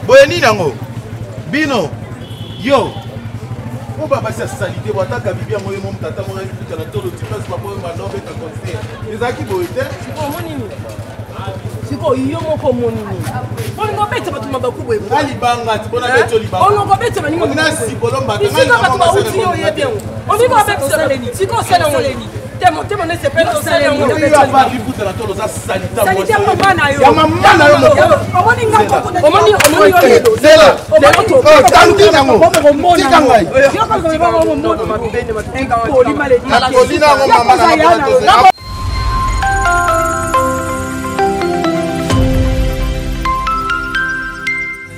Boye nini yango? Bino yo po ba basi ya salite bo ataka bibi yango ye mo tata moko liputa na tolo ti place papa oyo banda obeta concert ezalaki boye te. Sikoyo omoni nini? Sikoyo yo moko omoni nini? Olingo obeta bato mabaku boye. Nga libanga ti pona beto libanga. Olingo obeta baninga. Olinga sibolo mbata. Bisika bato bauti yo oyebi yango. Olingo obetisa sikoyo osala yango nini? Te motema nde sepeli osala yango. Yo apa liputa na tolo oza salite. Salite ya mama na yo. Ya mama na yo moko. Omoni nga koko na. Omoni omoni yo lelo. Zela. Tanti nango. Tika ngai. Yo kaka omona. Impoli maledi. Nakoli nango mama na nga.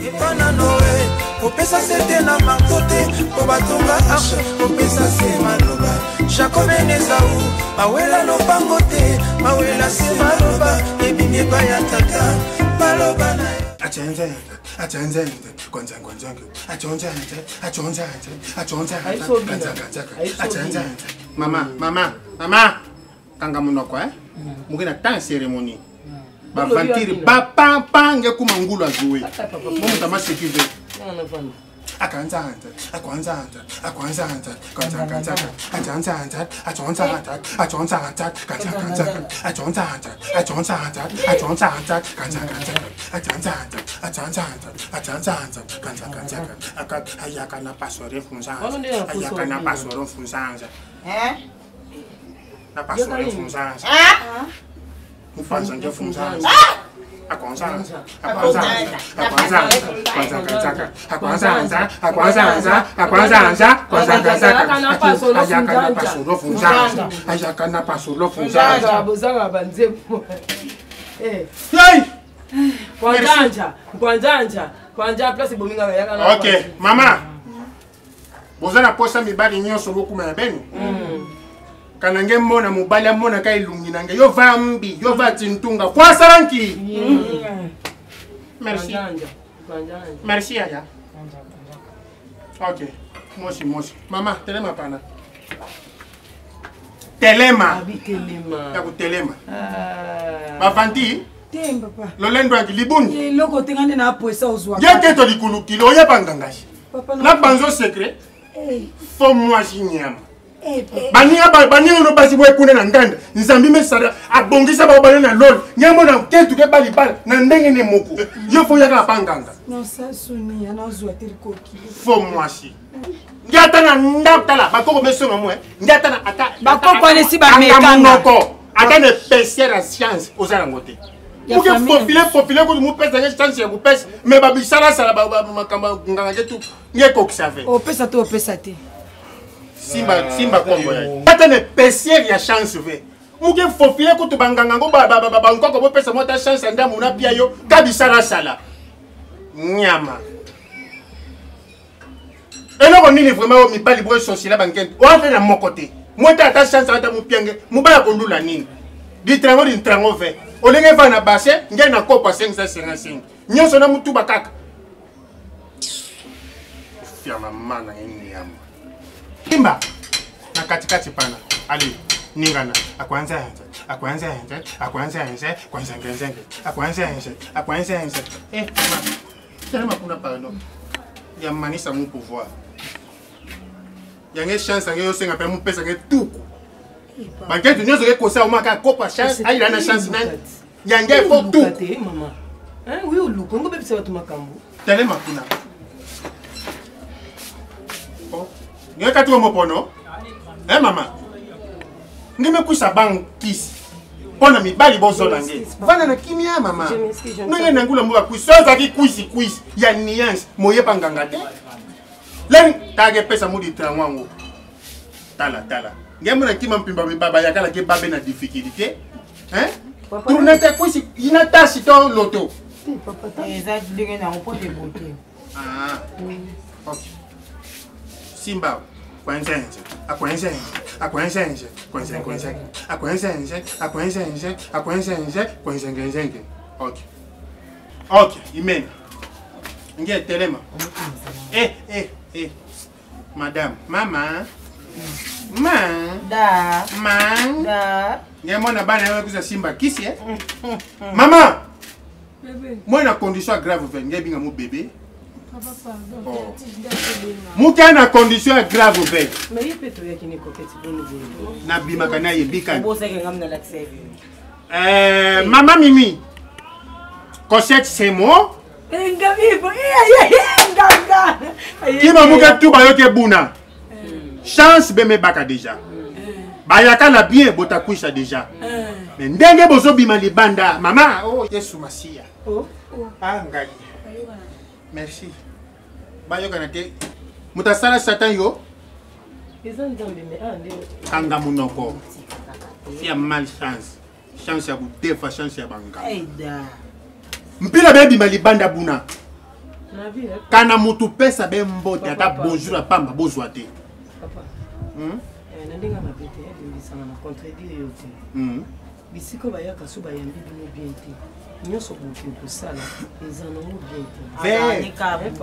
Epa na Noe, kopesa se te na marto te mpo batonga arche, kopesa se maloba. Jacob na Ezau bawela lopango te, bawela se maloba ebimi epai ya tata maloba na ye. Mama, mama, mama, kanga monoko eh? Moke na temps cérémonie. Bavantire bapampa nge kuma ngulu azoe. Mo moto amaseki ve. Akanzanza, akwanzanza, akwanzanza, kanzankanzaka, ajanzanza, ajonzanza, ajonzanza, kanzankanzaka, ajonzanza, ajonzanza, ajonzanza, kanzankanzaka, ajanzanza, ajanzanza, ajanzanza, kanzankanzaka, aka ayaka na pasore funzanza, ayaka na pasore funzanza. Eh? Na pasore funzanza. Mufanza nge funzanza. Akwanzanza, akwanzanza, akwanzanza, kwanzankanzaka, akwanzanza, akwanzanza, akwanzanza, kwanzankanzaka, ayaka na pasolo funzanza, ayaka na pasolo funzanza. Bozanga banzembo. Eh. Hey! Kwanjanja, kwanjanja, kwanja place bominga yaka na. Ok, mama. Boza na posa mibali nyonso bokuma ya benu. Kana nge mona mobali amonaka elungi na nge yo va mbi yo va tintunga po asala nki. Merci. Merci yaya. Ok. Mosi mosi. Mama telema pana. Telema. Telema. Ya kotelema. Bavandi. Te papa. Lolendo ya libundu. Eloko te nga nde na apwesa ozwa. Ye keto likulukili oyeba ngangashi. Na banzo secret. Fo mwasi nyama. Baninga baninga no basi boye kuna na nganda nzambi mesala abongisa bango bana na lolo nyango na ketu ke balibala na ndenge ne moko yo fo yaka pa nganga fo mwasi nge ata na ndako tala bakoko mesonga mwe nge ata na ata bakoko wana esi bamekanga monoko ata na épaisseur ya science oza yango te muke faufile faufile kutu mupesa nge chance ya kopesa mais babisalasala makambo nganga nge tu nge ekokisa ve opesa to opesa te simba simba kombo ya ata na épaisseur ya chance ve muke faufile kutu banganga ngo bankoko bopesa mwa ata chance ya ndambo na pia yo kabisalasala nyama eloko nini vraiment oyo mibali boye sosila bankente oyo ata na moko te mwete ata chance ata mopiange mobali akolula nini ditrango ditrango ve olenge va na bassin nge na kopa 555 nyonso na mutuba kaka ya mama na ye nyama imba na katikati pana ale ningana akwanzenze akwanzenze akwanzenze kwanzengenzenge akwanzenze akwanzenze eh mama telema kuna pardon ya manisa mu pouvoir yange chance yange yosenga mpe mopesa nge tuku bankete nyonso ke kosa omaka akopa chance ayila na chance nani yange fo tuku oui oluka ngo bebisa bato makambo telema kuna nge kati omopono e mama nge mekwisa bankisi mpo na mibali bozola nge vanda na kimia mama ndenge na ngula mboka kwisi so ozalaki kwisi kwisi ya nuance moyeba nganga te leni taka epesa mudi trango yango tala tala nge mona kima mpimba mibaba yakala ke babe na difficulté hein tourne te kwisi ina tasi to loto eza ndenge nango mpo te bote ah ok simba kwenzenze akwenzenze akwenzenze kwenzenkwenzenge akwenzenze akwenzenze akwenzenze kwenzengenzenge ok ok imena nge telema eh eh eh madame mama ma da ma da nge mona bana yo kuza simba kisi eh mama. Moi na condition ya grave ve nge binga mu bébé. Oh. Muke na condition ya grave ve. Mais ye pe toyaki ne coquette boni boye. Nabimaka na ye bikani. Obosaki nga mna lakisa ye. Euh, Maman Mimi. Cosette c'est moi. Kima muke tu bayoke buna. Chance beme baka déjà. Bayaka na bien botakwisa déjà. Mais ndenge bozobima libanda mama oh Yesu Masiya. Oh, oh. Ah ngai. Merci. Bayokana te. Moto asala Satan yo. Eza nzambe mais ah nde. Kanga monoko. Fia malchance. Chance ya kodefa chance ya banganga. Mpila bebima libanda buna. Kana motu pesa be mbote ata bonjour ya pamba bozwa te. Papa. Hmm? Eh, na ndenge mabe te elimbisanga na contredire yo te. Hmm. Bisika bayaka so bayambi bino bien te. Nyonso bokoki kosala eza nango bien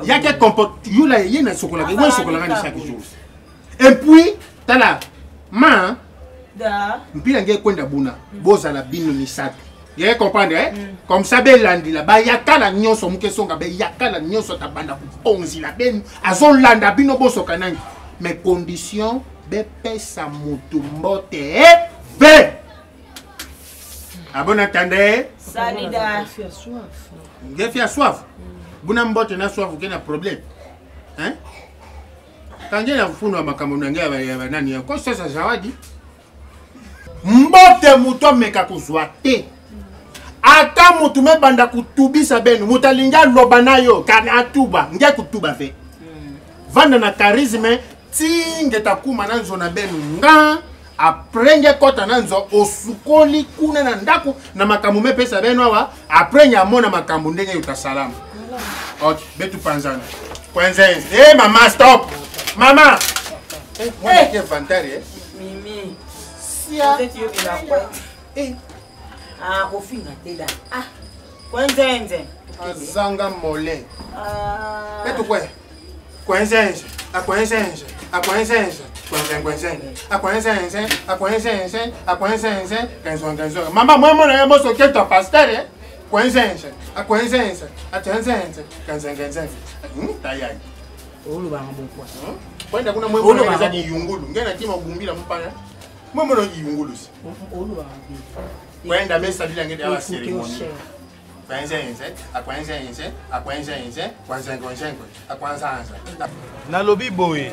te. Yake comporte yula ye na sokolaka ye sokolaka ni chaque jour. Et puis tala ma mpila nge kwenda buna bozala bino misato ye comprendre eh? Comme ça belandila bayakala nyonso moke songa beyakala nyonso tabanda koponzila benu azolanda bino bosoka nangi mais condition bepesa motu mbote eh? ve abona tande salida ngefi ya soif buna mbote na soif ke na problème hein? Kange na funwa makambo na ngai ya banani ya kosasa zawadi mbote moto ameka kozwa te ata motu mebanda kotubisa beno moto alingi aloba na yo kani atuba nge kutuba ve vanda na charisme ti ngeta kuma na nzo na beno nga apres nge kota na nzo osukoli kuna na ndako na makambo mepesa beno awa apres nge amona makambo ndenge yotasalama ok betu panzana kwenzenze e hey, mama stop mama eh, mwana ke vantare eh? Mimi. Sia. Eh. Ah, kofinga te da. Ah. Kwenzenze. Azanga mole. Ah. Betu kwe. Kwenzenze. Akwenzenze. Akwenzenze. Kwenzen kwenzen. Akwenzenze. Akwenzenze. Akwenzenze. Kenzo kenzo. Mama mwe mona ya moso kento pasteur eh. Kwenzenze. Akwenzenze. Akwenzenze. Kenzen kenzen. Tayari. Olobanga bokwa. Kwenda kuna mwe mona eza kiyungulu. Ngena kima gumbila mpana. Mwe mona kiyungulu si. Olobanga. Kwenda mesa bila ngede awa ceremony. Kwenzenze, akwenzenze, akwenzenze, kwenzenze, akwanzanza. Nalobi boye,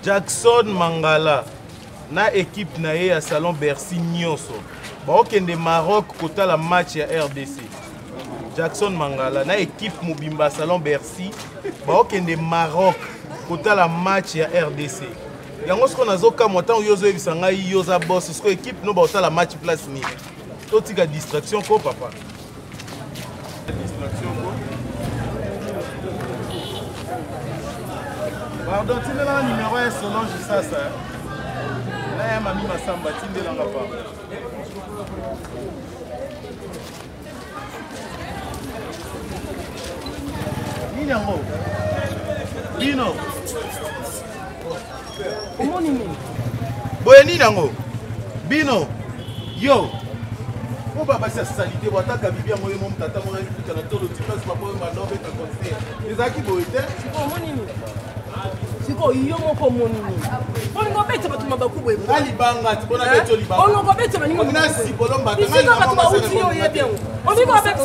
Jackson Mangala na équipe na ye ya Salon Bercy nyonso baokende Maroc kotala match ya RDC. Jackson Mangala na équipe mobimba ya Salon Bercy baokende Maroc kotala match ya RDC. Yango sikoyo nazokamwa ntango yo ozoyebisa ngai yo oza boss, sikoyo équipe no baotala match place nini? Totika distraction ko papa. Distraction ko. Pardon, tindelanga numéro ya Solange Sasa. Na ya Mami Masamba, tindelanga pardon. Nini yango? Bino. Omoni nini? Boye nini yango? Bino. Yo. oyo babasi ya salite bo ataka bibi yango ye mo tata moko ayaki na tolo ti place papa oyo banda obeta concert ezalaki boye te. Sikoyo omoni nini? Sikoyo yo moko omoni nini? Olingo obeta bato mabaku boye. Nga libanga ti mpona beti olibanga. Olingo obeta baninga. Ona sipolo mbata. Bisika bato bauti yo oyebi yango. Olingo obeta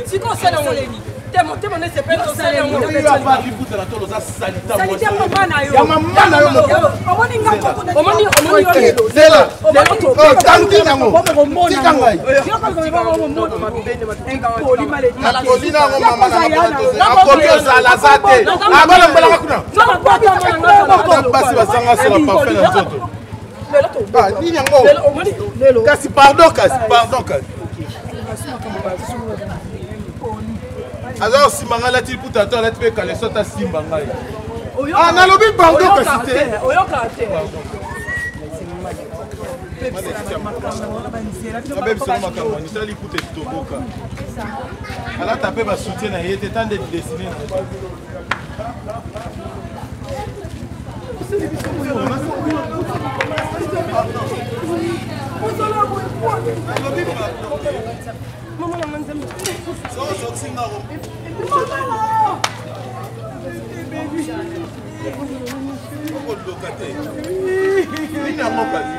sikoyo osala yango nini? Te motema nde sepeli osala yango. Yo apa liputa na tolo oza salite. Salite ya mama na yo. Ya mama na yo moko. Omoni nga koko. Omoni omoni yo lelo. Zela. Oh, tanti nango. Tika ngai. Nakoli na yango mama na nga akoki ozala aza te. Abalongolaka kuna. Basi basanga sala parfum na nzoto. Ah, nini yango? Kasi pardon kasi pardon kasi. Aza kosimba ngai alati liputa ata alati mpe kaleso ata asimba ngai. Ah, nalobi pardon kasi te. Oyoka te. Abebisaka makambo nisala liputa etoboka. Alata mpe basoutien na ye te tande dessine na Mama na nzambe. Okoloka te. Nini yango kasi?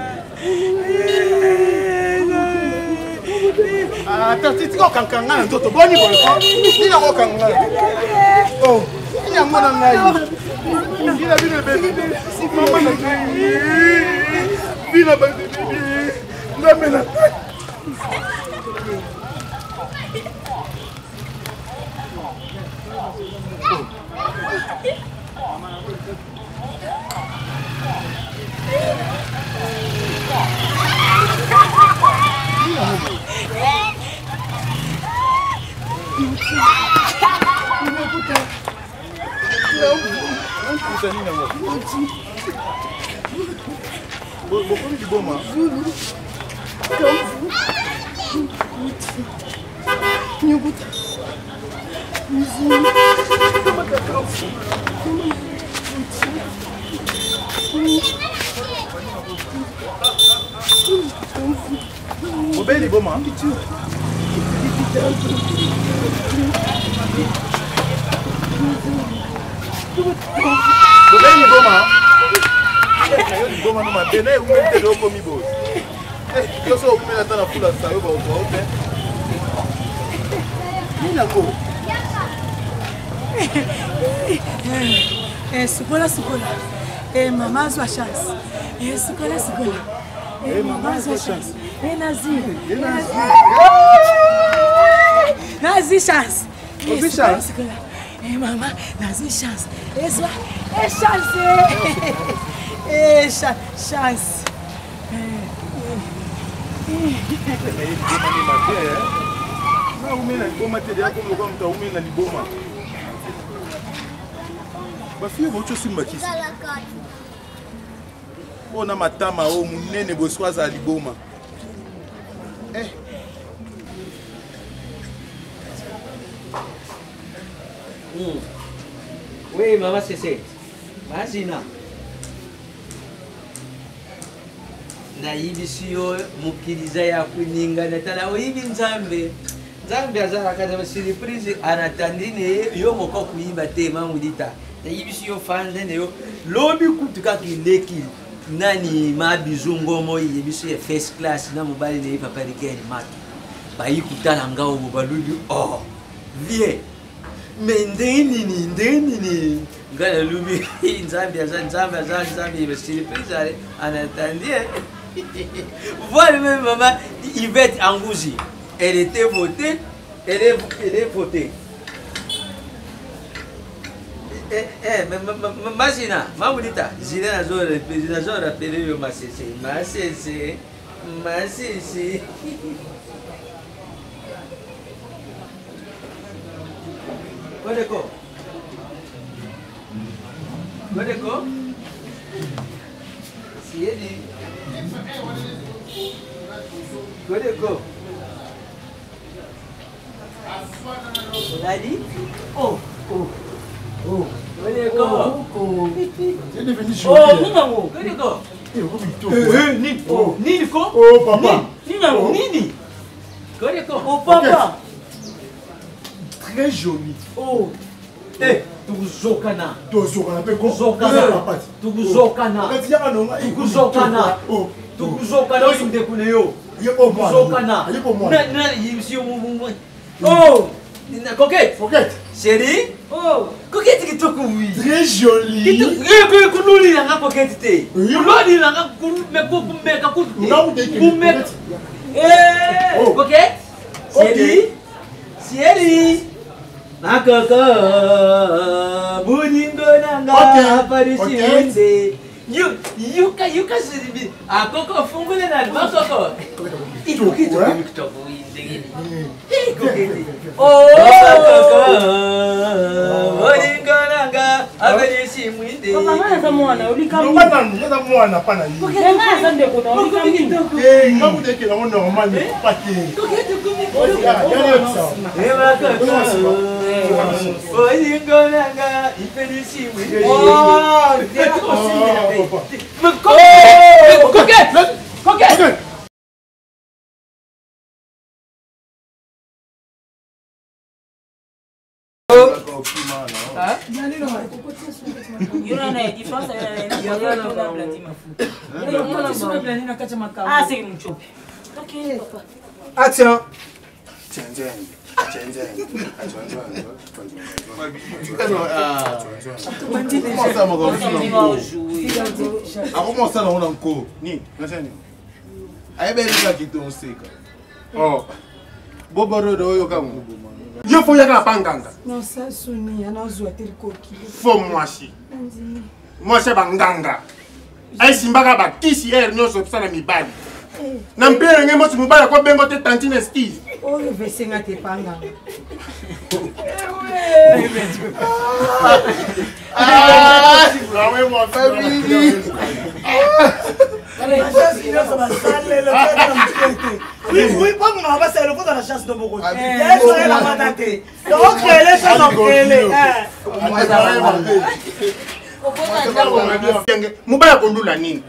Ata tika okanga ngai na nzoto boni boye nini yango okanga ngai oh, nini yango na ngai bina bino ebebi mama na ngai bina babebi nzambe na ngai. Bokomi liboma. Nyukuta. Obeli liboma. Obeli liboma. Yo liboma no mabe na ewumeli te okomi boye. Yo so okumela ata na fula sayo bakozwa yo te. Nini yango? Eh, sukola sukola. Eh, mama azwa chance. Eh, sukola sukola. Eh, mama azwa chance. Eh, nazi. Eh, nazi. Nazi chance. Eh, Ozwi sukola chance? sukola. Eh, mama, nazi chance. Eh, zwa. Eh, chance. Eh, chance. Liboma nde mabe naumeli na liboma te deya komi lokola moto aumeli na liboma. Bafille bauti osimba kisi oyo na matama oyo monene boye soki azala liboma. Eh. Oui, maman Cécile. Mazina. Nayebisi yo mokili eza ya koningana. Tala, oyebi Nzambe, Nzambe azalaka na surprise anatandi ne ye yo moko koyiba te. Mamudita, nayebisi yo fanda ne yo lobi kutu kaka eleki nani ma bizu ngomo yebisi ya first class na mobali na ye papa Riken Maki bayi kotala ngao balobi oh vie me ndenge nini, ndenge nini ngai nalobi Nzambe aza Nzambe, aza Nzambe, surprise anatandi. Voilà, même maman Yvette Angouzi, elle était votée, elle est votée. Eh, eh, Mazina, Mamulita, Zina nazo rappeler yo masese, masese, masese. Kodeko. Kodeko. Siedi. Kodeko. Olali? Oh, oh, oh. Kodeko. Oh, C'est devenu oh, joli. nini yango? Kodeko. Eh, okomi kitoko. Eh, nini? Oh. Nini ko? Oh, papa. Nini yango? Nini? Kodeko. Oh, papa. Très joli. Oh. Eh, tukuzokana. Tozokana mpe ko. Tukuzokana. Eza papa ti. Tukuzokana. Okati yaka nonga, eh, Tukuzokana. Oh. Tukuzokana oyo ndeko na yo. Ye po mwana. Tukuzokana. Ye po mwana. Na na yebisi yo Oh. Na Coquette. Coquette. Chérie. Oh. Coquette kitoko oui. Très joli. Kitoko. Eh, ko kululi nanga Coquette te. Oui. Kululi nanga me ko kumeka ku. Nga kuteke. Kumeka. Eh, Oh. Coquette. Ok. Chérie. Chérie. Makoko bolingo nanga Ok. Paris Ok. Munde. Yo yuka yuka siribi. Akoko fungule na makoko. Kitoko, Kitoko hein? kitoko ndenge. Mm. Eh, Coquette. Oh. Bolingo nanga Avelisi Mwinde. Papa, ngai naza mwana, olika Loba mingi. nanu, eza mwana pa na ye. Ngai naza ndeko na olika mingi. Eh, nga kuteke nango normal, mais papa te. Coquette komi. Oyo, yaka, yaka yebisa. Bolingo nanga Ifelisi Mwinde. Oh, Oh, papa. Coquette! Coquette! Ok. Action. Akoma osala yango na nko ayebeli kaka ete oseka boborodo oyoka ngo yo fo oyaka na panganga fo mwasi mwasi ya banganga esimbaka bakisi ere nyonso osala mibali na mpela nge mosi mobali akobengo te tantine steve oyo vesenga te panganga. Nyonso basalelo bongoma basala lokoza na chance do moko esoyelamata te okele sokele. Mobali akolula nini?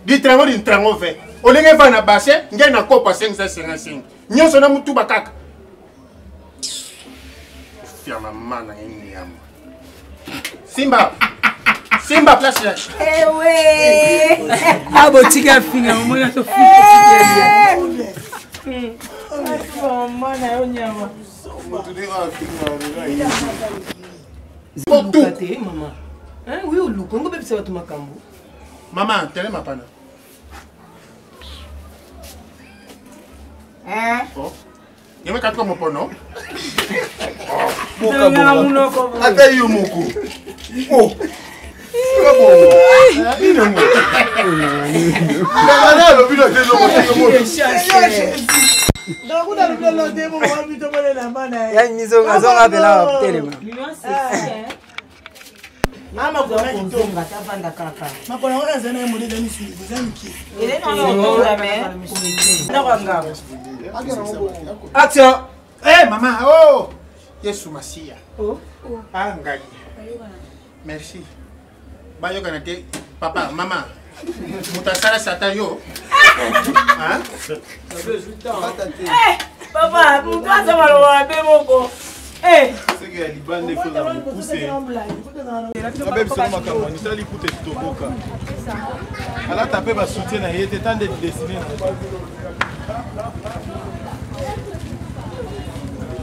Ditrango ditrango 20 olenge evanda na bassin ngai na kopa 555 nyonso na mutuba kaka ya mama na ye nyama. Simba simba place ya Ah, botika afinga omoni azofinga. Oluka te mama, oyo oluka ongo bebisa bato makambo. Mama, telema pana. Ngeme katika mopono. Ata yo moko. Alobi na te. Azonga mpena telema. Kozonga tavanda kaka. Makolo yango eza na ye modele eza misuni, eza mike. Action. Eh mama, oh Yesu Masiya. Ah ngai. Merci. Bayokana te papa, mama. Moto asala satan yo. Hein? Papa, moto aza maloba mabe moko. Seke ya libanda efo na mokuse abebisaka makambo anisali kuta etoboka alata mpe basoutien na ye te tande dessine na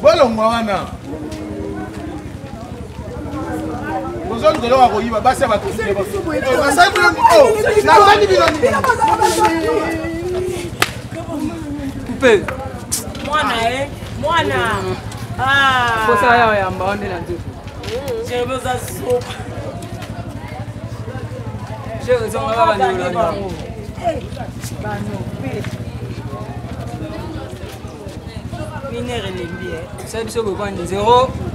bolongwa wana bozoluka eloko ya koyiba basi ya bato basali bino nasali bino. Coupe. Mwana e mwana. Posa ya yamba wana na nzoto. Jeremi oza zoba. Jere zonga baba bango. Minere elembi. Sala biso bokwani 0.